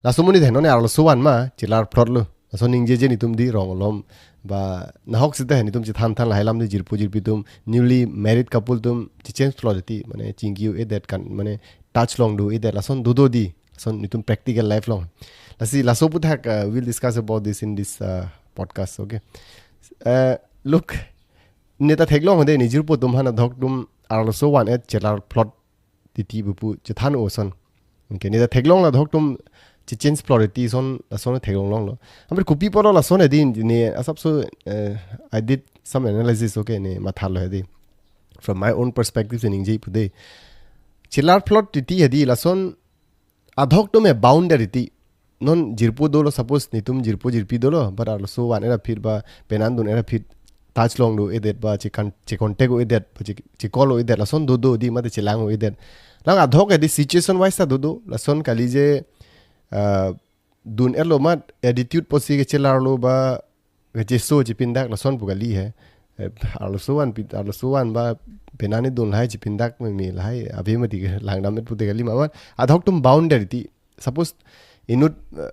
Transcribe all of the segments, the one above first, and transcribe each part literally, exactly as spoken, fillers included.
Laso monit he non arloso van ma chelar phlot lo. Laso ningjeje netum di rong alom ba nahok sita he netum chethan than lahai alam di jirpo jirpi atum newly married couple atum chechange phlot ti mane chingki-o-edet kan mane touch long do-edet lason dodo di. Lason netum practical life along. Lasi laso aputhak uh, we'll discuss about this in this uh, podcast, okay? Uh, look, neta theklong de ne jirpo atum aphan adhok atum arloso van-et chelar phlot titi pu pu chethan-o ason. Okay, neta theklong la adhok atum chechange phlot ti ason, ason theklong longlo. Amber kopi apotlo lason he di ne asapso uh, I did some analysis, okay, ne mathalo he di. From my own perspective se ningje pu de. Chelar phlot titi he di lason adhok atum he boundary ti. Non jirpo dolo, suppose netum jirpo jirpi dolo, but arloso van-et aphi ba penan dun-et aphi touch long do-edet ba chekan checontact-o-edet ba che, checall-o-edet lason dodo di mate chelang-o-edet. Lang adhok he di situation wise ta dodo, lason kali je uh, dun-etlo mat attitude pusi kechelarlo ba kecheso chepindak lason pu kali he. Eh, arloso van pi, arloso van ba penan dun lahai chepindak me me lahai ave mati langdam-et pute kali ma. Adhok atum boundary ti. Suppose inut uh,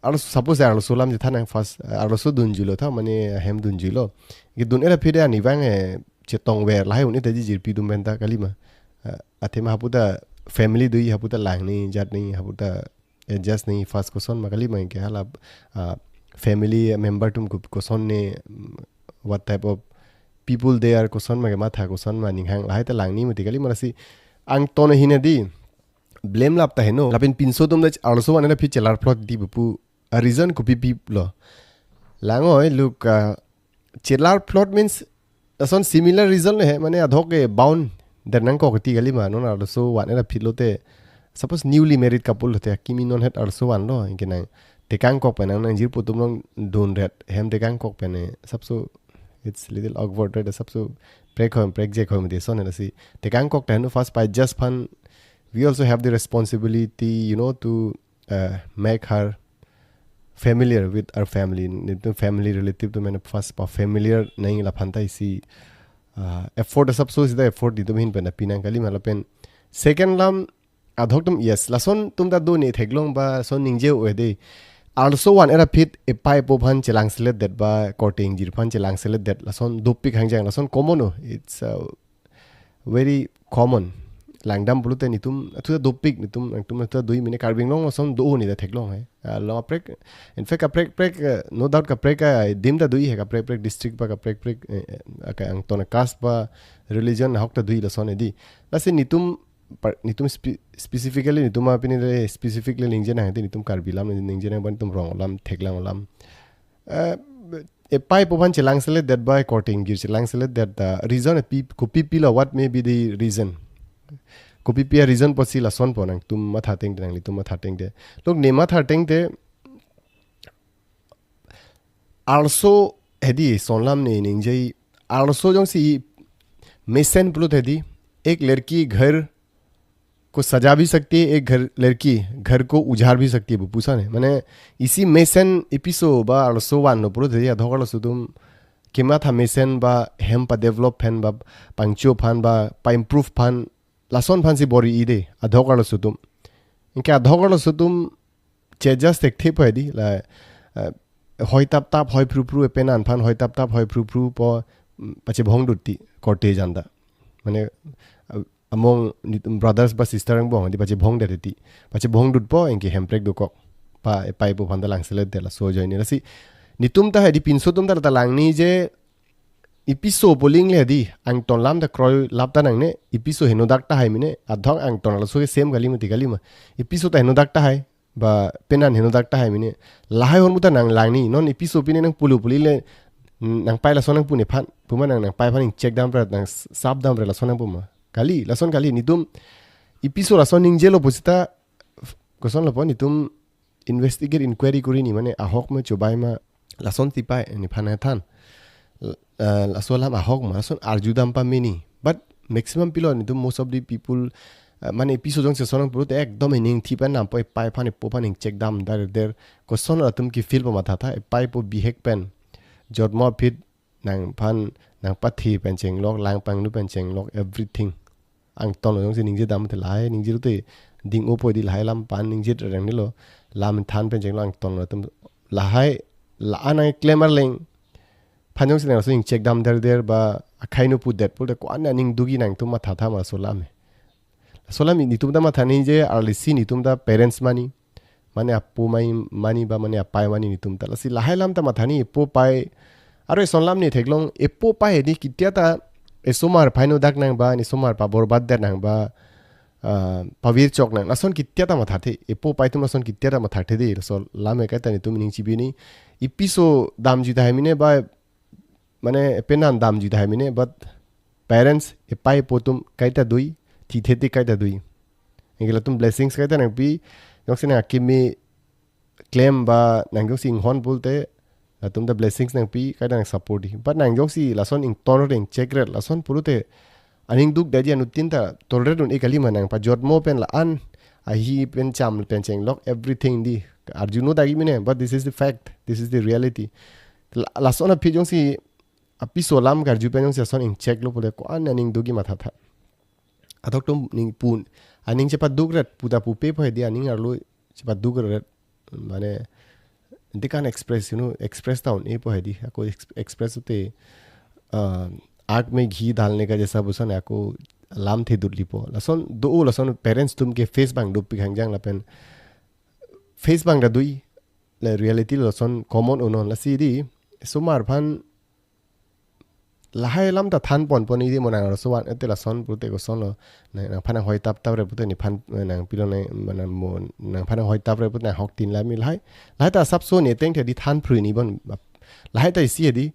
arloso, suppose arloso alam chethan nang first uh, arloso dunjuilo tha mane hem dunjuilo. Ke dun-et aphi de ani vang he chetongver lahai un-e ta ji jirpi atum pen ta kali ma. Uh, athema hapu ta family do-i, hapu ta langni jatni, hapu ta adjust ni first koson ma kali ma ke hala uh, family member atum ko- koson ne mm, what type of people they are, koson ma kematha, koson ma ninghang lahai ta langni mati kali ma. Lasi angton ahin he di blame lap ta heno. Lapen pinso atum ta arloso van-et aphi chelar phlot ti pu pu a reason kopi pilo. Lang-oi, look, uh, chelar phlot means lason similar reason he mane adhok ke bound der nangkok ti kali ma. Non arloso van-et aphi lote, suppose newly married couple lote kimi non het arloso vanlo, anke nang tekangkok pen nang nang jirpo atum along dunret hem tekangkok pen he, asapso it's little awkward, right? Asapso prek hoi prek jek hoi mati ason he. Lasi tekangkok ta heno first pai just aphan we also have the responsibility, you know, to uh, make her familiar with our family. Netum family relative atum mane first pa familiar nangji aphan ta isi uh, effort asapso sita effort netum ahin pen pi nang kali ma. Lapen second alam adhok atum, yes, lason atum ta do ne theklong ba lason ningje-o he di. Arloso van-et aphi epai epo aphan chelangseletdet ba korte ingjir aphan chelangseletdet lason dopik hangjang, lason common-o. It's uh, very common. Langdam pulote netum athu ta dopik, netum netum athu ta do-i mane Karbi Anglong lason do-o ne ta theklong he. Uh, lo kaprek, in fact kaprek prek uh, no doubt kaprek adim ta do-i he, kaprek prek district ba kaprek prek eh, eh, aka angton caste ba religion ahok ta do-i lason he di. Lasi netum par- netum spe- specifically netum apini le specifically ningje nang he di, netum Karbi alam ningje nang ba netum rong alam theklang alam. Uh, epai epo aphan chelangseletdet ba korte ingjir chelangseletdet ta reason pi kopi pilo, what may be the reason? Kopi pi a reason pusi lason pu nangtum matha tengte, nanglitum matha tengte. Look, ne matha tengte arloso he di, lason alam ne ningje, arloso jongsi mesen pulote he di, ek ladki ghar ko saja bhi sakti hai, ek ghar ladki ghar ko ujhar bhi sakti hai pu puson he. Mane isi mesen episo ba arloso vanlo pulote he di adhok arloso atum kematha mesen ba hem pa develop aphan ba pangcho aphan ba pa improve aphan, lason aphansi bor-i de adhok arloso atum. Anke adhok arloso atum che just thekthe po he di la uh, hoi tap tap hoi phru phru penan aphan, hoi tap tap hoi phru phru po mm, pachebhong dut ti korte jan ta. Mane uh, among netum brothers ba sister angbong di pachebhong det ti. Pachebhong dut po anke hem prek dokok. Pa epai epo aphan ta langseletdet laso ajoine. Lasi netum ta he di pinso atum ta ta langniji episo pu aling le he di, angton alam ta kroi lap ta nangne, episo henodak tahai mene, adhok angton arloso ke same kali mati kali ma. Episo ta henodak tahai, ba penan henodak tahai mene. Lahai ahormu ta nang langni, non episo pine nang pulo puli le, nang pai lason nangpu nephan, puma nang nang pai aphan ingchek damre, nang sap damre lason nangpu ma. Kali, lason kali, netum episo lason ningjelo pusita, kosonlo po, netum investigate, inquiry kori ni, mane ahok ma chobai ma, lason tipai nephan than. Uh, laso alam ahok ma, lason arju dam pameni. But maximum pilo netum, most of the people, uh, mane episo jongsi lason nangpulote ekdom ining thi pen nampo, epai aphan epo aphan ingchek dam der der. Koson atum ke feel pamatha tha, epai epo bihek pen jormo aphi nangphan nangpathi pen chenglok, lang pangnu pen chenglok, everything. Angton lo jongsi ningje dam te lahai, ningje te ding-o po di lahai alam aphan ningje reng ni lo. lam than pen chenglo angtong lo atum lahai la-an nangklem arleng aphan jongsi nang laso ingchek dam derder ba akhai nu pudet pulote ko-an aning dogi nangtum mathatha ma laso lam he. Laso lam netum ta matha nangji arlisi netum ta parents mani, mane apo mai mani ba mane apai mani netum ta. Lasi lahai lam ta matha nangji, apo apai aro eson lam ne theklong, apo apai hedi ketia ta esomar aphai nu dak nang ba, ne somar paborbad det nang ba, ah, pavirchok nang. Lason ketia ta mathathe, apo apai atum lason ketia ta mathathe dei, laso lam he kaita netum ning chibi nangji. Episo damji tahai mene ba, mane penan damji tahai mene, but parents, apai apo atum kaita dui, thithe te kaita dui. Anke latum blessings kaita nangpi, jongsi nang akimi klem ba nang jongsi inghon pulote, latum ta blessings nangpi, kaita nang support dei. But nang jongsi lason ington ret ingchek ret, lason pulote, aning duk daji anuttin ta tolerate un-e kalima, nang pajotmo pen la-an, ahi pen cham pen chenglok, everything dei. Arjuno dagi mene, but this is the fact, this is the reality. La-, lason aphi jongsi, apiso lam karju pen jongsi lason ingcheklo pulote ko-an aning dogi mathatha. Athok atum ning pun, aning chepaduk ret, puta pupe po hedi, aning arlo chepaduk ret. Mane, they can't express, you know, express ta un-e po hedi, ako ex-, express te, uh, आग में घी डालने का जैसा, puson ako lam thedut lipo. Lason do, lason parents atum ke face abang dopik hangjang lapen face abang ta dui, la reality lason common un-e non. Lasi dei, esomar aphan lahai lam ta than ponpon dei, mo nang laso van ete lason pulote kosonlo, nang, nangphan nanghoi tap tap ret pulote nephan, nang pilo nang, mane mo, nangphan nanghoi tap ret pulote nanghok tin lam lahai. Lahai ta asapso ne tengthe dei than phrui ni bon. Lahai ta isi dei,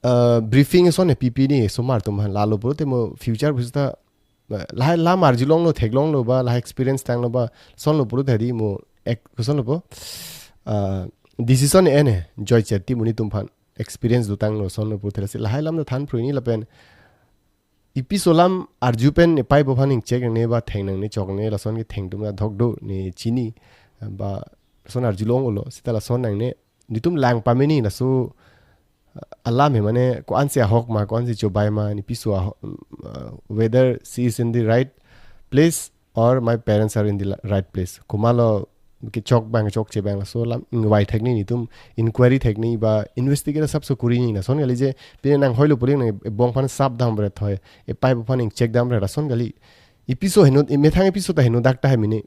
uh, briefing eson ne pipi nangji esomar atum aphan, lalo pulote mo future pusi ta, uh, lahai lam arjulonglo, theklonglo ba, lahai experience tanglo ba, sonlo pulote dei mo, ek, kosonlo po, uh, decision ene, joy cheti mo netum aphan experience dotanglo, sonlo pulote. Lasi lahai lam ta than phrui ni lapen episo lam arju pen apai apo aphan ingchek nangne ba theng nangne chok nangne, lason ketheng atum ta athok do ne chini, ba lason arjulonglo, seta lason nangne, netum lang pame nangji laso, uh, alam he, mane ko-ansi ahok ma, ko-ansi chobai ma, nepiso aho-, uh, whether she is in the right place or my parents are in the la-, right place. Komatlo kechok abang, chokche abang, laso lam ingvai thek nangji, netum inquiry thek nangji ba investigate asapso kuri nangji, lason kali je, pine nanghoilo pulote nang ebong aphan sap dam ret hoi, apai apo aphan ingchek dam ret, lason kali. Episo heno, emethang episo ta heno dak tahai mene.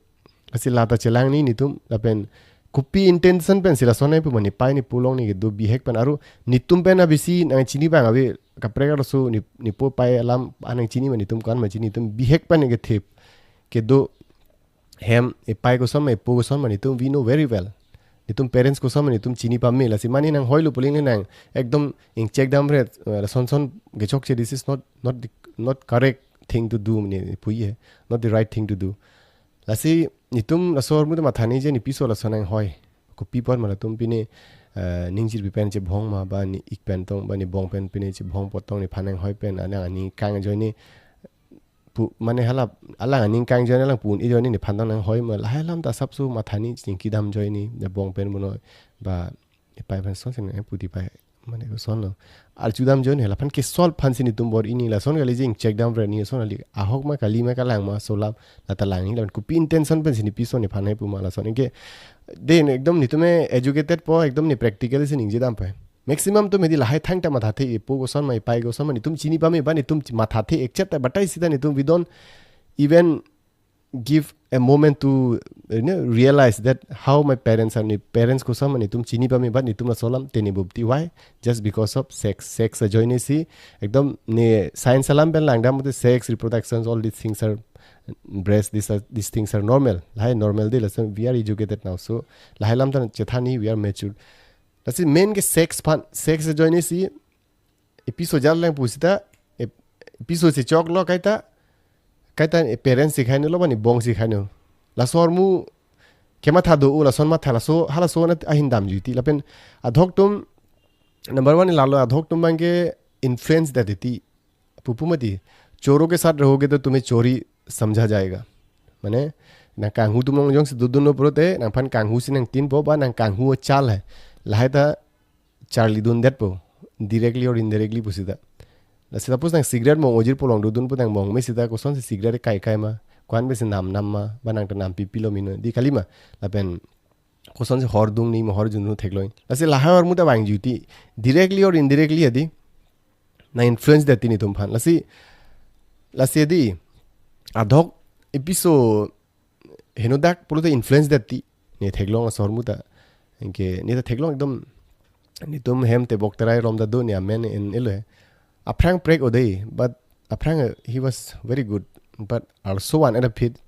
Lasi la ta chelang nangji netum, lapen kopi intention pensi lason nangpu ma, nepai nepo along ne kedo bihek pen, aro netum pen abisi nangchini abang ave, kaprek arloso ne, nepo apai alam an nangchini ma, netum ko-an ma chini, netum bihek pen ne kethip kedo hem, apai koson ma, apo koson ma, netum we know very well. Netum parents koson ma netum chini pame. Lasi mane nanghoilo pulote nang ekdom ingchek dam ret, eh, lason son kechokche, this is not, not the, not correct thing to do, ne puye, not the right thing to do. Lasi netum laso ahormu ta matha nangji je nepiso lason nanghoi. Kopi apot ma latum pine, eh, ning jirpi pen chebhong ma, ba ne ik pen tong, ba ne bong pen pine chebhong apot tong nephan nanghoi pen, anang aning kang ajoine pu, mane hala, alang aning kang ajoine alang pu un-e ajoine nephan tong nanghoi ma, lahai lam ta asapso matha nangji, chingki dam ajoine, ne bong pen bunoi, ba apai aphan sonsi nangpu dei pai, mane kosonlo, arju dam ajoine, laphan ke-solve aphansi netum bor-i nangji, lason kali je ingchek dam ret nangji, lason kali ahok ma, kali ma, kalang ma, laso lam la ta lang nangji, lapen kopi intention pensi nepiso nephan nangpu ma, lason anke dei ne ekdom netum e educated po, ekdom ne practical si ningje dam pai. Maximum atum hedi lahai thangta mathathe, apo koson ma, apai koson ma, netum chini pame ba netum chi-, mathathe, ekchet ta batai seta netum, we don't even give a moment to, you know, realize that how my parents are, ne parents koson ma netum chini pame, but netum laso lam te ne bupti. Why? Just because of sex. Sex ajoine si, ekdom ne science alam pen lang dam pulote sex, reproduction, all these things are, breast, these are, these things are normal. Lahai normal dei, lason we are educated now. So lahai lam ta chethan nangji, we are mature. Lasi main ke sex aphan, sex ajoine si episo jar lang pu seta, ep-, episo si choklo kaita, kaita e parents si khai nanglo, ba ne bong si khai nanglo. Laso ahormu kematha do, o lason matha, laso, halaso na ahin damji ti. Lapen athok atum, number one lalo, athok atum abang ke influence det ti. Pupu mati, चोरों के साथ रहोगे तो तुम्हें चोर ही समझा जाएगा. Mane, nang kanghu atum along jongsi dodunlo pulote, nangphan kanghu si nangtinpo ba nang kanghu achal hai, lahai ta charlidun detpo, directly or indirectly pu seta. Lasi suppose nang cigarette mong ojir pu along dodun pu, nang mong me seta kosonsi cigarette kai kai ma, ko-an pensi nam nam ma, ba nang ta nam pipi lo mino, dei kalima. Lapen kosonsi hor dung ni mo hor jun theklong. Lasi lahai ahormu ta vangjuti, directly or indirectly adi, na influence det ti netum aphan. Lasi, lasi adi, adhok episode henodak pulote influence det ti, ne theklong aso ahormu ta. Anke ne ta theklong ekdom, netum hem tebok terai rom ta do, ne amen en elo he. Aphrang prek ode, but aphrang, uh, he was very good. But also one at a pit,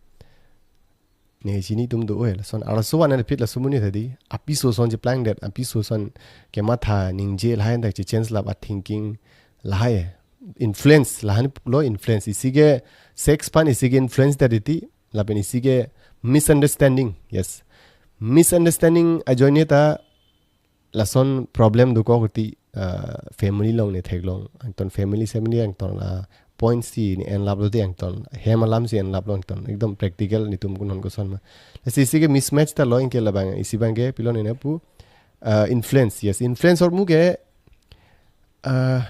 ne chini atum do oe, lason also one at a pit laso amonit adi. Apiso ason cheplang det, apiso ason kematha ningje lahai dak che change lap a thinking lahai. Influence, lahan lo influence. Isi ke sex aphan isi ke influence det ti, lapen isi ke misunderstanding. Yes. Misunderstanding ajoine ta lason problem dokok ti, uh, family along ne theklong. Angton family, family angton, uh, point si ne en lap lo ti angton. Hem alam si en lap lo angton. Ekdom practical netum kunon koson ma. Lasi isi ke mismatch ta lo, anke labang isi abang ke pilo ne pu, uh, influence. Yes, influence ahormu ke, uh,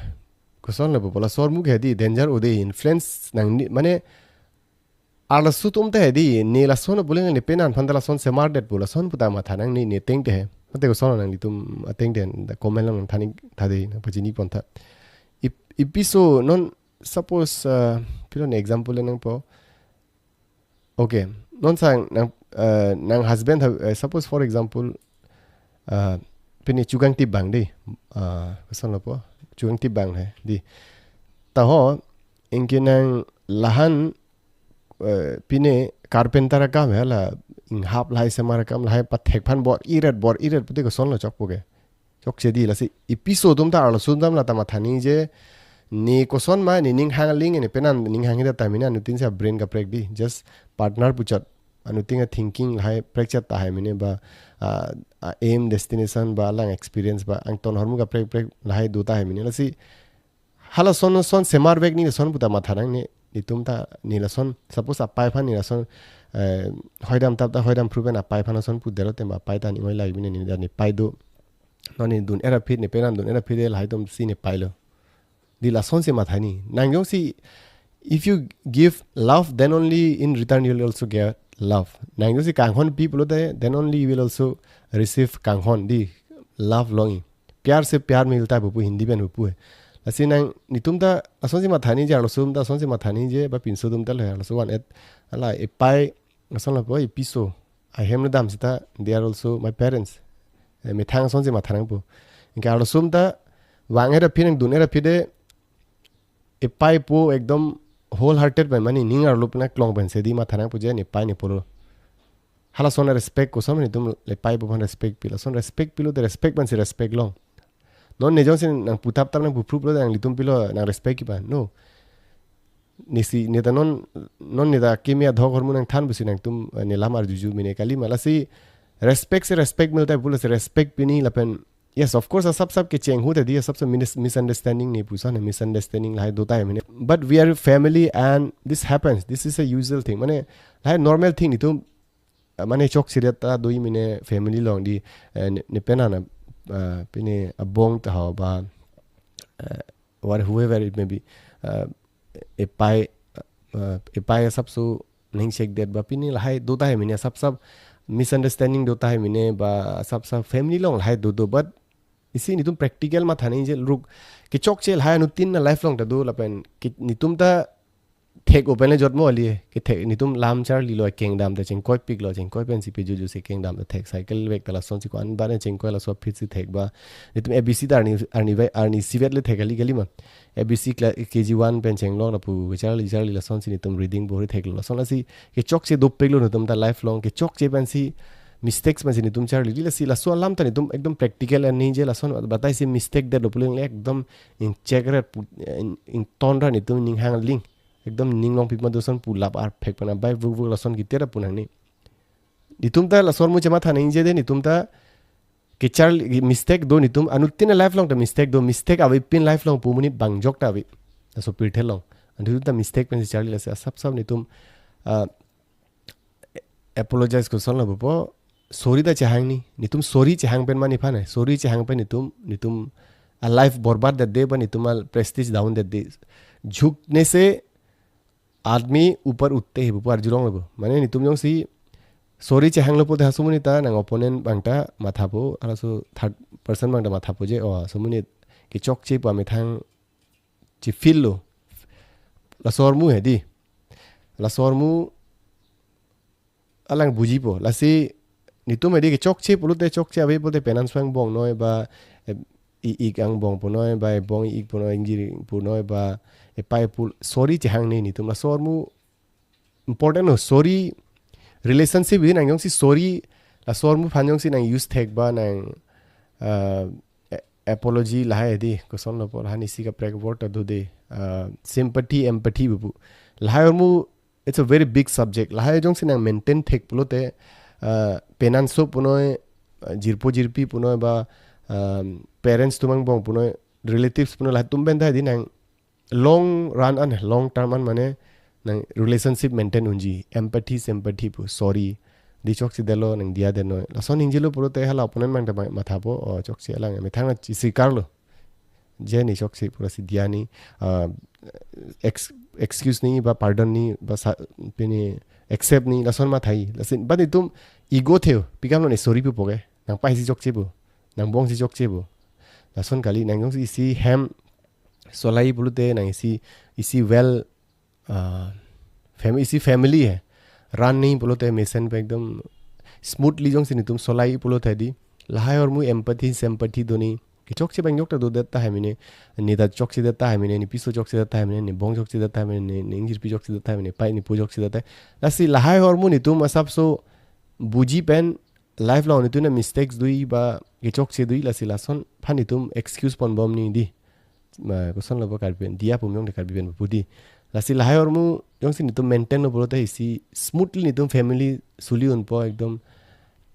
koson le bola ahormu ke adi danger ode, influence nangli, mane arloso atum ta he di, ne lason pulang ne penan aphan ta lason semar det pu, lason puta matha nangne, ne ateng te he. Mate koson nanglitum ateng te, da comment lang tha ni, tha de, nangpachini pon tha. Ip-, episode non, suppose, uh, pilo ne example le nangpo. Okay, non sang nang, uh, nang husband ha, uh, suppose for example, uh, pine chukangtip abang de, uh, koson lo po, chukangtip abang he di. Ta ho, anke nang lahan, eh, pine carpenter akam he la, inghap lahai semar akam lahai pathek aphan bor-iret, bor-iret pute koson lo chokpo ke. Chokche di, lasi episode atum ta arloso atum ta matha ningje, ne koson ma, ne ning hang aling, ne penan ning hang hida ta mine anuttin si brain kaprek di, just partner puchot. Anuttin a thinking lahai prekchot tahai mine ba, ah, ah, aim, destination ba, lang experience ba, angton ahormu kaprek prek lahai do tahai mine. Lasi halason son semar vek ni lason puta matha nangne, netum ta ne lason, suppose apai aphan ne lason, eh, hoidam tap ta hoidam pru pen apai aphan lason pudelo tema apai ta ne oi lagi mine, ne, ne pai do. Non ne dun-et aphi, ne penan dun-et aphi de lahai atum si ne pailo. Di lason si matha ni. Nang jongsi, if you give love, then only in return you will also get love. Nang jongsi kanghon pi pulote, then only you will also receive kanghon. Di love longji. Pyar se pyar milta pupu Hindi pen pupu he. Lasi nang netum ta lason si matha ningje, arloso atum ta lason si matha ningje, ba pinso atum ta le, arloso one-et. Hala epai, lason lapu episode. Ahem le dam sita, they are also my parents. Eh, methang lason si matha nangpo. Anke arloso atum ta, vang-et aphi nang dun-et aphi de, epai po ekdom wholehearted pen mane ning arlo pen aklong pen si di matha nangpo je ne pai ne polo. Halason respect koson netum le pai po aphan respect pi, lason respect pilo te respect pen si respect long. Non ne jongsi nang putap tap nang puprup lo nanglitum pilo nang respect kipan. No. Ne si, ne ta non, non ne ta kimi adhok ahormu nangthan pusi nangtum, eh, ne lam arjuju mine kali ma. Lasi respect se respect milta pulo se respect pini lapen. Yes, of course, asap sap kecheng ahut adi, asap sap mis-, misunderstanding ne puson, misunderstanding lahai do tahai mine. But we are family and this happens. This is a usual thing. Mane, lahai normal thing netum, uh, mane chokche det ta do mine family along di, eh, ne, ne penan, uh, pine abong ta ho ba, uh, what, whoever it may be, uh, epai, uh, epai asapso ningchek det ba pini lahai do tahai mine, asap sap misunderstanding do tahai mine ba asap sap family along lahai do do, but isi netum practical matha ningje ruk kechokche lahai anuttin na life along ta do lapen ke netum ta thek open le jotmo ali, kethek netum lam charlilo, kengdam ta chengkoi piklo, chengkoi pensi pejuju se kengdam ta thek, cycle vek ta lason si ko-an ba ne chengkoi laso aphi si thek ba. Netum A B C ta arni, arni ve-, arni isivet le thek kali kali ma. A B C kla-, K G one pen chenglong lapu charli charli lason si netum reading bohri theklo. Lason lasi kechokche dopiklo netum ta life along, kechokche pensi mistakes pensi netum charli. Lasi laso alam ta netum ekdom practical an ningje, lason batai si mistake detlo pulang le ekdom ingchek ret pu-, in, ington ra netum ning hang ling. Ekdom ning longpi ma do ason pu lap arphek pen abai vuk vuk lason kiti ra pu nangne. Netum ta laso ahormu chematha ningje de, netum ta kecharli mistake do, netum anuttin a life along ta mistake do, mistake avepin life along pu amonit bang jok ta ave. Laso pirthe along. Anuttin ta mistake pensi charli, lasi asap sap netum, ah, apologize koson lapu po, sorry ta chehang ni, netum sorry chehang pen mani phane, sorry chehang pen netum, netum a life borbad det de ba netum a prestige down det de. Jhukne se aadmi upar utte he pupu arjulong lapu. Mane netum jongsi Sorry chehanglo pulote halaso amonit ta nang opponent abang ta mathapo, halaso third person abang ta mathapo je, oh, halaso amonit kechokche pu amethang chefeel lo. Laso ahormu hedi. Laso ahormu alang bujipo. Lasi netum hedi kechokche pulote, chokche ave pulote penang so angbong noi ba, eh, i-ik angbong punoi ba, ebong i-ik punoi, ingjir punoi ba, epei pu, sorry chehangne netum. Laso ahormu important lo, sorry. Relationship hin nang jongsi sorry, laso ahormu aphan jongsi nang use thek ba nang, uh, a-, apology lahai hedi, kosonlo pu, lahai isi kaprek word ta do de, uh, sympathy, empathy pu pu. Lahai ahormu, it's a very big subject. Lahai jongsi nang maintain thek pulote, uh, penang so punoi, uh, jirpo jirpi punoi ba, um, parents atum angbong punoi, relatives punoi, latum pen ta hedi nang long run an, long term an mane nang relationship maintain unji, empathy, sympathy pu, sorry, di chokchedetlo, nang diya det noi. Lason ningjelo pulote hala opponent abang ta ma-, mathapo, oh, chokche alang, methang si swikarlo je ne chokche pu, lasi diya ne, ah, ex-, excuse ne ba pardon ne ba sa-, pini accept ne, lason mathai. Lasi, but netum ego theo, pi kam lo ne sorry pupo ke, nang pei si chokche pu, nang bong si chokche pu. Lason kali, nang jongsi isi hem solai pulote, nang isi, isi well, ah, fam-, isi family he run ne pulote, mesen pen ekdom smoothly jongsi netum solai pulote hedi, lahai ahormu empathy, sympathy do ne, kechokche abang jok ta dodet tahai mene, ne ta chokchedet tahai mene, ne piso chokchedet tahai mene, ne bong chokchedet tahai mene, ne, ne ingjirpi chokchedet tahai mene, pei ne po chokchedet tahai. Lasi lahai ahormu netum asapso buji pen life along netum na mistakes do-i ba kechokche do-i, lasi lason aphan netum excuse ponbom ne di. Ma, kosonlo pu Karbi pen, diya pu miyong de Karbi pen pu di. Lasi lahai ahormu jongsi netum maintain lo pulote isi smoothly netum family suli unpo, ekdom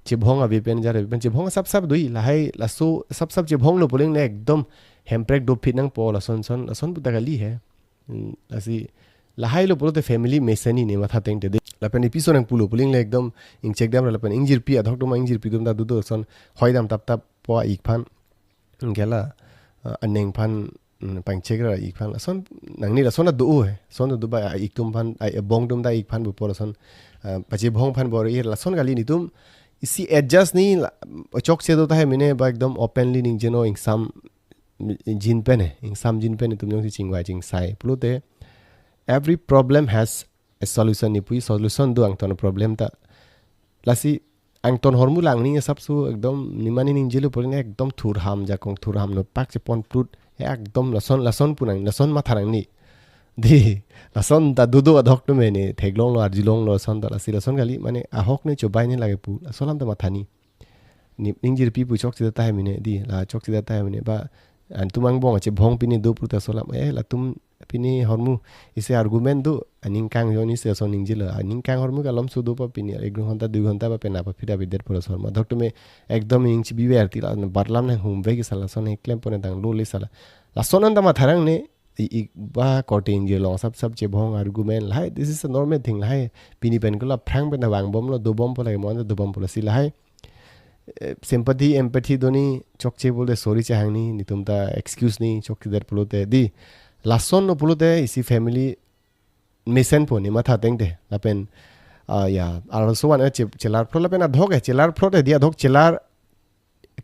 chebhong ave pen, jar ave pen, chebhong asapsap do-i, lahai laso asapsap chebhonglo pu aling le ekdom hemprek dopik nangpo, lason son, lason pu ta kali he. Hmm, lasi lahai lo pulote family mesen ne matha tengte de. Lapen episo nang pulo pu aling le ekdom ingchek dam ra, lapen ingjirpi adhok atum, ingjirpi atum ta dodo, lason hoi dam tap tap po a-ik aphan. Gela, ah, aneng aphan, mm, pangchek ra a-ik aphan. Lason nangne lason ta do he. Lason ta do ba a-ik atum aphan, a-, ebong atum ta a-ik aphan pupo, lason, ah, pachebhong aphan bor ir, lason kali netum isi adjust ne la, chokche do tahai mene ba ekdom openly ningje non, ingsam jinpen he, ingsam jinpen netum jongsi chingvai chingsai pulote, every problem has a solution ne pu, solution do angton problem ta. Lasi angton ahormu lang ne asapso ekdom ne mane ningjelo pu aling ekdom thurham, jakong thurham no pak chepon plut, ekdom lason, lason pu nang, lason matha nangne. Di, lason ta dodo adhok atum ne theklonglo, arjulonglo lason ta, lasi lason kali, mane ahok ne chobai ne lake pu, lason alam ta matha ne. Ne, ne ingjirpi pu chokchedet tahai mene di, la chokchedet tahai mene ba, an atum angbong chebhong pine do puta lason alam, eh, latum pine ahormu isi argument do, aningkang jon isi lason ningjelo, aningkang ahormu kalomso do pa pine, ek ghonta, dui ghonta ba penap aphi ta avedet pu lason ahormu. Adhok atum ekdom ning chibi ver ti la, barlam nanghum vek isi lason, eklem pon tanglo le isi la. Lason an ta matha nangne, i-, ik ba korte ingjir along asapsap chebhong argument, lahai, this is a normal thing, lahai. Pini pen ko la aphrang pen ta vangbomlo, dobompo lake, mo an ta dobompo, lasi lahai. Eh, sympathy, empathy do ne, chokche pulote sorry chehang ne, netum ta excuse ne, chokchedet pulote di. Lason lo pulote isi family mesenpo ne matha tengte. Lapen, ah, ya, arloso van, eh, che-, chelar phro lapen adhok he, chelar phro te di, adhok chelar,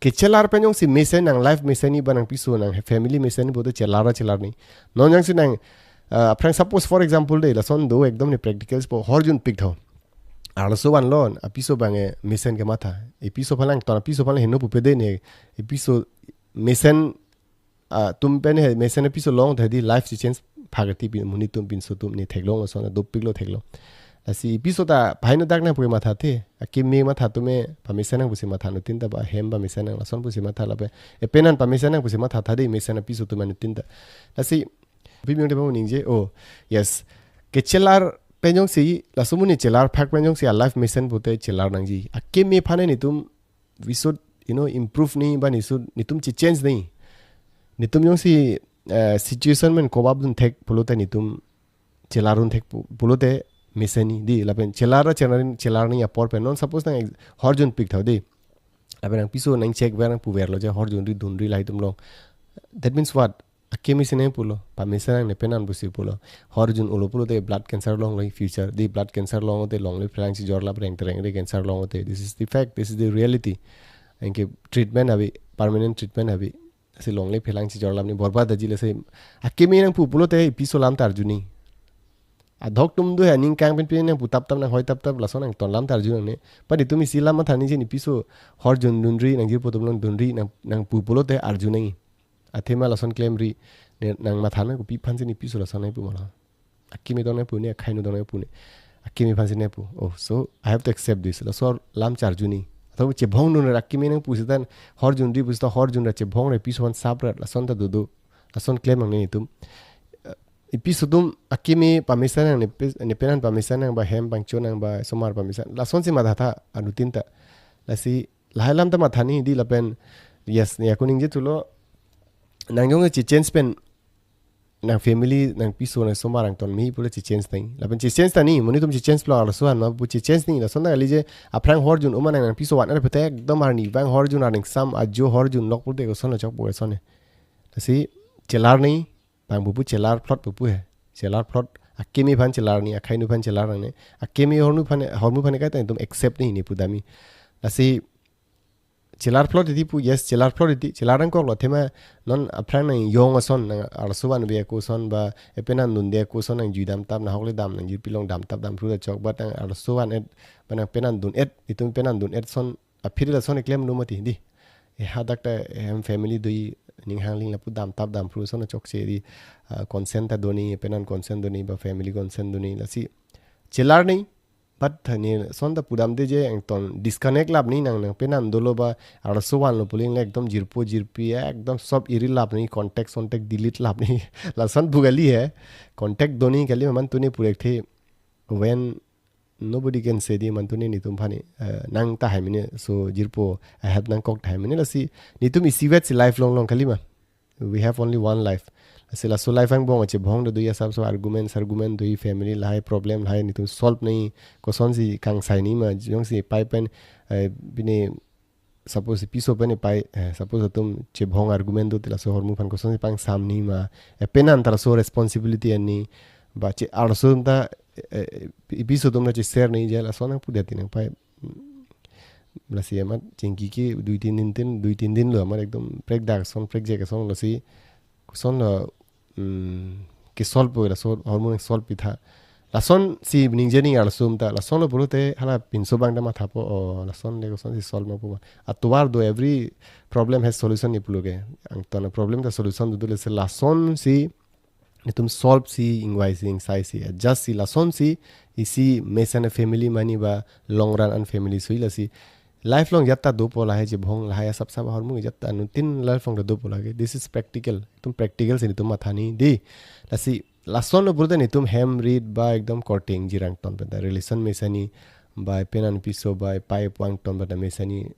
kechelar pen jongsi mesen, nang life mesen ne ba nang piso, nang family mesen ne pulote chelar ra chelar ne. Non jongsi nang, ah, aphrang suppose for example de, lason do ekdom ne practicals po, horjun pik tho. Arloso vanlo, apiso abang, eh, mesen kematha. Episo aphan lang, ton apiso aphan lang heno pupe de ne, episo mesen, ah, atum pen he, mesen apiso long ta di life si change phak ti pin, monit atum pinso atum ne theklong lason, dopiklo theklo. Lasi episo ta pahai no dak nang pu kematha the, akimi matha atum e pamesen nang pusi matha, nutin ta ba hem pamesen nang lason pusi matha lapen, epenan pamesen nang pusi matha tha de, mesen apiso atum, nutin ta. Lasi, pi miyong de pa ningje, oh, yes. Kechelar pen jongsi, laso amonit chelar phak pen jongsi a life mesen pulote chelar nangji. Akimi aphan netum, we should, you know, improve ne ba ne should, netum che-change ne. Netum jongsi, eh, situation pen cope up dun thek pulote netum chelar dun thek pu-, pulote mesen ne di, lapen chelar ra chelar, chelar ne apor pen. Non suppose nang ex-, horjun pik tho di. Lapen nang piso nang check ver, nang puverlo je horjun ri dun ri lahai atum long. That means what? Akimi si nangpulo, pamesa nangne penan pusi pulo. Hor jun-olo pulote blood cancer longlo future. Di blood cancer longle te longle pherangsi jorlap reng tereng re cancer longle te. This is the fact, this is the reality. Anke treatment ave, permanent treatment ave. Si longle pherangsi jorlap ni borbad aji lasi. Akimi nangpu pulote ipiso alam ta arjuji. Adhok atum do he, ning kangpinpin nangpu taptap nanghoi taptap lason nangton alam ta arju nangne. Padi itum isi alam mathaniji, ipiso hor jun dunri, nangjirpo atum along dunri, nang, nangpu pulote arju nangji. Athema lason klemri, ne nang matha nang kopi aphansi ipiso lason nangpu ma la. Akimi dong nangpu ne, akhai nu dong nangpu ne. Akimi aphansi nangpu. Oh, so I have to accept this. Laso alam ta arjuji. Atau chebhong dunra akimi nangpu seta hor junri pu seta hor junra chebhong ra ipiso aphan sap ra lason ta dodo. Lason klem nangne itum. Eh, ipiso atum akimi pamesa nangne pe-, ne penan pamesa nang ba hem pangcho nang ba somar pamesa. Lasonsi mathatha anuttin ta. Lasi lahai alam ta mathaji di lapen. Yes, ne ako ningje thulo. Nang jong chechange pen nang family nangpiso nang somar nangton me pule chechange nangji. Lapen chechange tha ni, monit atum chechange pulo arloso aphan ma pu chechange nangji. Lason ta kalije aphrang hor jun-o ma nang nangpiso van-et pute ekdom arni vang hor jun arni sam ajo hor junlok pute koson lo chokpo koson ne. Lasi chelar nangji, bang pupu chelar phlot pupu he. Chelar phlot akimi aphan chelar nangji, akhai nu aphan chelar nangne. Akimi hor nu aphan, hor mu aphan kaita itum accept nangji ne pudamji. Lasi chelar phlot titi pu, yes, chelar phlot titi, chelar nangkoklo athema non aphrang nangjong ason nang arloso vanve ako ason ba e penan dunde ako ason nangjui damtap nanghokle dam nangjirpi along damtap damphru ta chok, but nang arloso van-et ba nang penan dun-et, itum penan dun-et ason aphi lason eklem nu mati di. E hadak ta hem family do-i ning hangling lapu damtap damphru ason chokche di, ah, consent ta do nangji, penan consent do nangji ba family consent do nangji lasi chelar nangji. But ne lason ta pudamde je angton disconnect lap nangji, nang nang penan dolo ba arloso vanlo pule le ekdom jirpo jirpi ekdom sob iri lap nangji, contact contact delete lap nangji. Lason pu kali he, contact do nangji kali, man tune purek the when nobody can say di man tune netum aphan, eh, nang tahai mene so jirpo, I have nangkok tahai mene lasi netum isivet si life long long kali ma. We have only one life. Lasi laso life angbong chebhong do-i asap so arguments, argument do-i family lahai problem lahai netum solve nangji, kosonsi kangsai nangji ma, jongsi pai pen, eh, pine suppose piso pen pai, eh, suppose atum chebhong argument do te laso hor mu aphan kosonsi pangsam nangji ma, eh, penan ta laso responsibility an nangji, ba che arloso ta, eh, eh, ipiso atum ta che share nangji je laso nangpu det nang pai. Lasi amat chingki ke dui tin din tin, dui tin din lo amat ekdom prekdak ason prekjak ason lasi koson lo, mm, ke solve po laso hor mu nang solve pitha. Lasonsi ningje nangji arloso ta, lason lo pulote hala pinso abang ta mathapo, o lason le kosonsi solve ma pu ma. Atovar do, every problem has solution ne pulo ke. Angton problem ta solution do do lasi lasonsi netum solve si ingvai si ingsai si adjust si lasonsi isi mesen family mane ba long run an family sui lasi life long ajat ta dopo lahai chebhong lahai asap sap hor mu ajat ta anuttin life long ta dopo lake. This is practical. Itum practical si netum matha nangji di. Lasi lason lo pulote netum hem rit ba ekdom korte ingjir angton pen ta relation mesen nangji ba penan piso ba pai pu angton pen ta mesen nangji.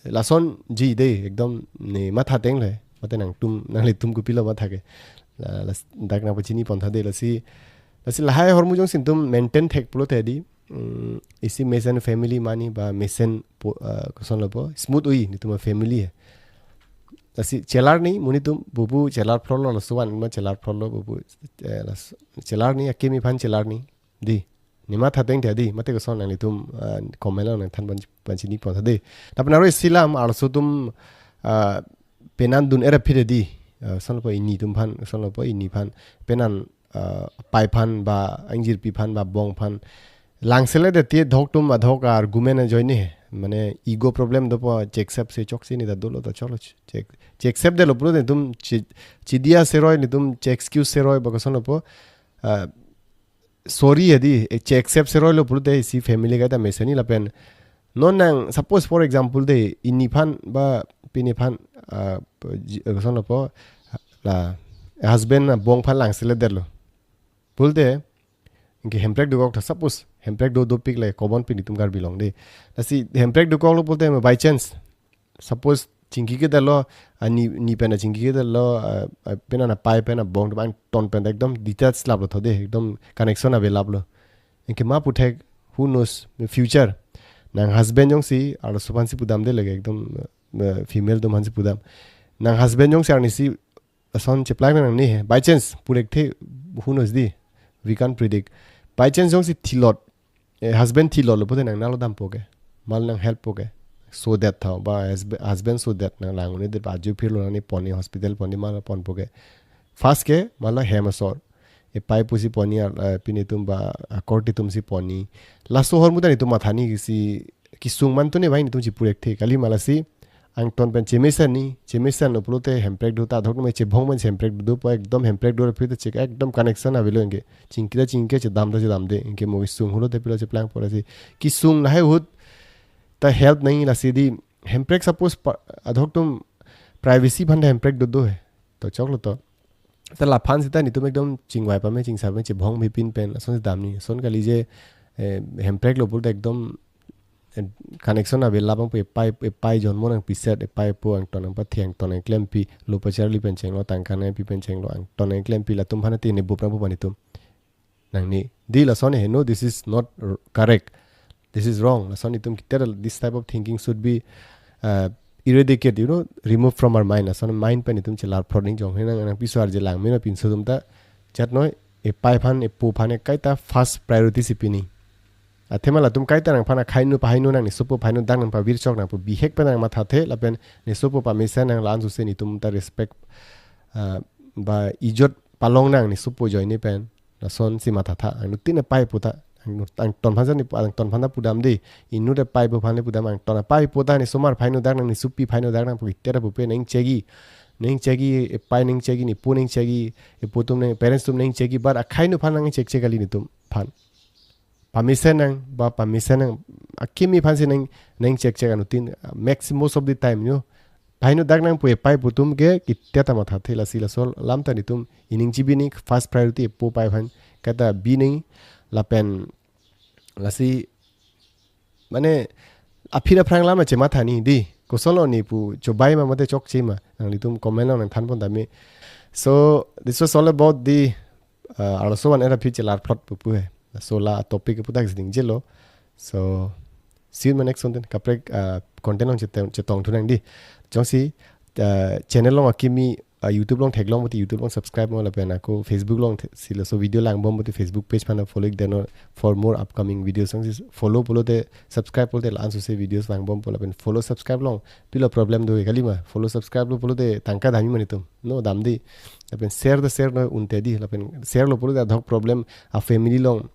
Lasonji de ekdom ne matha ateng le. Mate nangtum nanglitum kopilo matha ke. La, las, dak nangpachini pon tha de lasi. Lasi lahai hor mu jongsi netum maintain thek pulote di. Mm, isi mesen family mane ba mesen po, ah, koson lo po smooth oi netum family he. Lasi chelar nangji monit atum pupu chelar phlot lo laso van ma chelar phlot lo pupu, eh, las, chelar nangji akimi aphan chelar nangji. Di, ne matha ateng tha di, mate koson nanglitum, ah, comment lo nangthan pan, panchini pon tha di. Lapen aro isi alam arloso atum, ah, penan dun-et aphi di, ah, son lo po ini atum aphan, son lo po ini aphan, penan, ah, pai aphan ba, angjirpi aphan ba, bong aphan. Langselet det te adhok atum adhok argument ajoine he. Mane ego problem dopo che accept se chokche ne ta dolo ta cholo che, che accept detlo pulote netum che, che diya seroi netum che excuse seroi ba koson lo po, ah, sorry he di, e che accept seroi lo pulote isi family kaita mesen nangji lapen. Non nang, suppose for example de, ini aphan ba pine aphan, ah, ji, eh, koson lo po, la, husband na bong aphan langselet detlo. Pulote, anke hemprek dokok tha suppose, hemprek do dopik le common pen itum Karbi along de. Lasi hemprek dokoklo pulote by chance, suppose chingki ke detlo, ah, ni, ni pen chingki ke detlo, ah, ah, penan pai pen bong do angton pen ekdom detach laplo tho de, ekdom connection ave laplo. Anke ma puthek, who knows, future. Nang husband jongsi, arloso aphansi pudam de lake, ekdom, eh, female atum aphansi pudam. Nang husband jongsi arnisi Lason cheplang nangne he. By chance, purekthe, who knows di? We can't predict. By chance jongsi thilot, eh, husband thilotlo pute nang nalo dampo ke. Mal nang help po ke. So that tha, ba husb-, husband so that nang lang-un-edet ba ajo phirlo nangni ponji hospital ponji mal ponpo ke. First ke, mala hem asor. Epei pusi ponji, eh, pini atum ba, ah, court atum si ponji. Laso ahormu ta netum mathani si kesung mantu ne bai netum chipurekthe. Kalima lasi angton pen chemesen ni, chemesen lo pulote hemprek do ta, adhok atum chebhong pen hemprek do po, ekdom hemprek do aphi ta chek ekdom connection avelo anke. Chingki ta chingki, chedam ta chedamde. Anke mo kesung hulo te pilo cheplangpo lasi. Kesung lahai ahut ta help nangji lasi di hemprek suppose pa-, adhok atum privacy aphan ta hemprek dodo he. To choklo to. Ta laphan seta netum ekdom chingvai pame, chingsar pame, chebhong mepin pen, lasonsi damji. Lason kali je, eh, hempreklo pulote ekdom, eh, connection ave labang pu epei, epei jonmo nangpiset, epei po angton nangpathe, angton nangklempi, lo pacharli pen chenglo, tangka nangpi pen chenglo, angton nangklempi, latum aphan te ne bup nangpo panitum. Nangne, di lason he, no, this is not r-, correct. This is wrong. Lason itum kitir, this type of thinking should be, uh, eradicate, you know, remove from our mind. Lason mind pen itum chelar phrot ning jong. Henang nangpiso arje lang, mina pinso atum ta, chat noi, epei aphan, epo aphan, ekaita first priority si pini. Athema latum kaita nangphan akhai nu pahai nu nang, ne sopo pahai nu dak nangpavir chok nangpo bihek pen nangmathathe, lapen ne sopo pamesen nang la-an suse netum ta respect, uh, ba ijot palong nang ne sopo ajoine pen. Lasonsi mathatha, anuttin epei po ta, anut-, angton aphan sa ni, angton aphan ta pudam de, inut epei po aphan le pudam, angton epei po ta ne somar apei nu dak nang, ne sopi apei nu dak nang pu kitir pupe nang chegi, nang chegi, epei nang chegi, nepo nang chegi, epo atum nang, parents atum nang chegi, but akhai nu aphan nang chek chek kali netum aphan. Pamesen nang, ba pamesen nang, akimi aphan si nang, nang chek chek anuttin, uh, maxi-, most of the time, you know. Pahai nu dak nang pu epei po atum ke, kitir ta mathathe lasi laso alam ta netum, ining chibi ning first priority epo epei aphan, kaita bi ning, lapen, lasi, mane, aphi aphrang lam chemathani di, kosonlo ne pu, chobai ma mate chokche ma, nanglitum comment along nangthan pon tame. So, this was all about the, uh, also one era aphi chelar phrot pupu he. So la topic putak si dingjelo. So, see you in my next content. Kaprek, uh, content along chetong, chetongthu nang di. Jongsi, uh, channel along akimi, uh, YouTube along theklong pute YouTube along subscribe mo lapen ako Facebook along the-, si laso video langbom pute Facebook page aphan follow ik deno for more upcoming videos. Jongsi follow pulote subscribe pulote la-an suse videos langbompo lapen follow subscribe along pilo problem do kalima. Follow subscribe lo pulote tangka damji ma netum. No damde. Lapen share ta share noi un-e di. Lapen share lo pulote adhok problem a family along,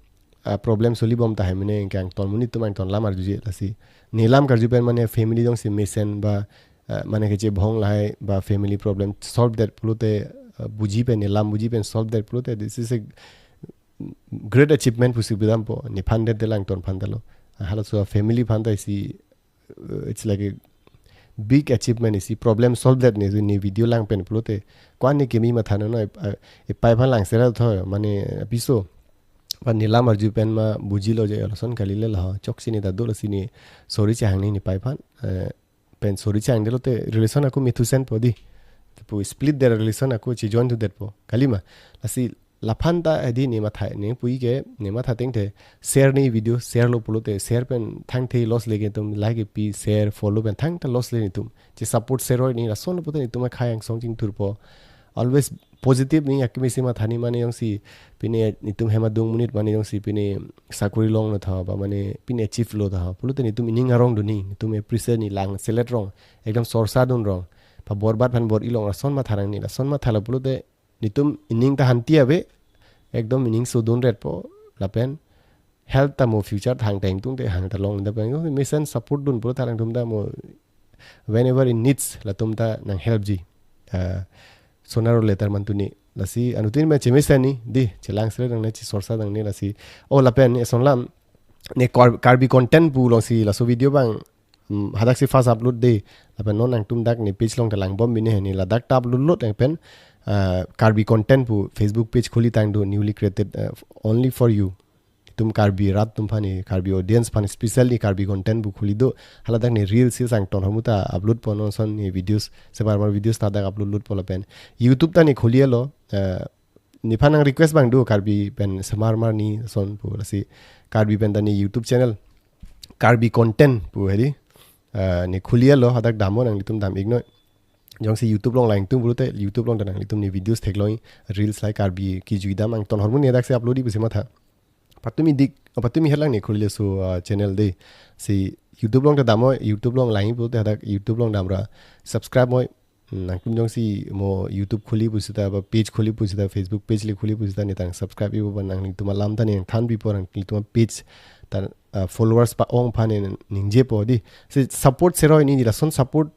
ah, problem solvebom tahai mane ke angton monit atum angton lam arjuje lasi. Ne lam karju pen mane family jongsi mesen ba, ah, mane kechebhong lahai ba family problem solve det pulote, ah, buji pen ne lam buji pen solve det pulote, this is a great achievement pusi pudampo. Nephan det de la angton aphan ta lo. Ah, halaso family aphan ta isi, uh, it's like a big achievement isi problem solve det ne, ne video lang pen pulote. Ko-an ne kimi matha no, no, ep-, ah, epei aphan langser tho, mane apiso. Aphan ne lam arju pen ma bujilo je lason kali le la, choksi ne ta do lasi ne sorry chehang ne nepei aphan, eh, pen sorry chehang detlo te relation ako mithusen po di. Te pu split det relation ako chejointhu det po. Kalima. Lasi laphan ta edi ne matha, ne puji ke, ne matha tengte share ne video, share lo pulote, share pen thangthe loss leke atum like pi, share, follow pen thangta loss le netum. Che support share oi ne lason lo pulote netum akhai angsong chingthurpo. Always positive ne akimi si mathani mane jongsi pine netum hem adung monit mane jongsi pine sakuri longlo tha ba mane pine achieve lo tha. Pulote netum ining arong dun ne, netum appreciate ne lang selet rong, ekdom sorsa dun rong. Pa borbat aphan bor-i long lason matha nang ne, lason matha lo pulote netum ining ta hanti ave, ekdom ining sodun retpo, lapen health ta mo future thang teng tung te hang ta long da pen mesen support dun pulo ta nangtum ta mo whenever in needs latum ta nang help ji. Ah, sonaro letter mantu ne lasi anuttin ma chemesen ne di, chelang sele nangne, chesorsa nangne lasi. Oh, lapen eson lam ne Kar-, Karbi content pu alongsi laso video abang, mm, hadak si first upload de. Lapen non nangtum dak ne page along ta langbom bine he, ne ladak ta upload lo lapen, ah, Karbi content pu Facebook page khuli tang do, newly created, ah, only for you. Itum Karbi rat atum aphan ne, Karbi audience aphan specially Karbi content pu khuli do. Haladak ne reels si angton ahormu ta upload po, non ason ne videos, semar mar videos ta dak upload lut po lapen. YouTube ta ne khuli lo, ah, nephan nang request abang do Karbi pen semar mar ne ason pu lasi Karbi pen ta ne YouTube channel Karbi content pu hedi, ah, ne khuli lo, hadak damnon nanglitum dam ik noi. Jongsi YouTube along langdun pulote YouTube along ta nanglitum ne videos theklong, reels like Karbi kejui dam angton ahormu ne daksi upload-ji pusi matha. Patumi dik, patumi helang ne khulile so, ah, channel de. Si YouTube along ta damnoi, YouTube along langji pulote hadak YouTube along damra subscribe noi. Hmm, nangtum jongsi mo YouTube khuli pusita, ba page khuli pusita, Facebook page le khuli pusita, ne tang subscribe-ipo, ba nanglitum alam ta ne than pipo, nanglitum page ta, ah, followers pa-ong aphan ne ningjepo di. Si support seroi neli, lason support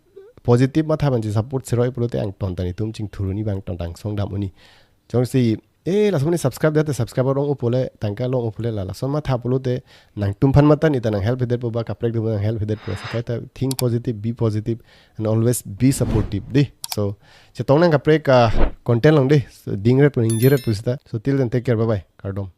positive matha, ban si support seroi pulote angton ta netum chingthur un-e, ba angton ta angsong dam un-e. Jongsi, eh, lason ne subscribe date subscriber ong-o pule, tangka long-o pule, la lason matha pulote nangtum aphan mate ne ta nang help-edetpo, ba kaprek atum nang help-edetpo. Si kaita think positive, be positive, and always be supportive di. So, chetong nang kaprek, ah, content along di. So, dingret pu ningjeretpo sita. So, till then, take care, bye bye, kardom.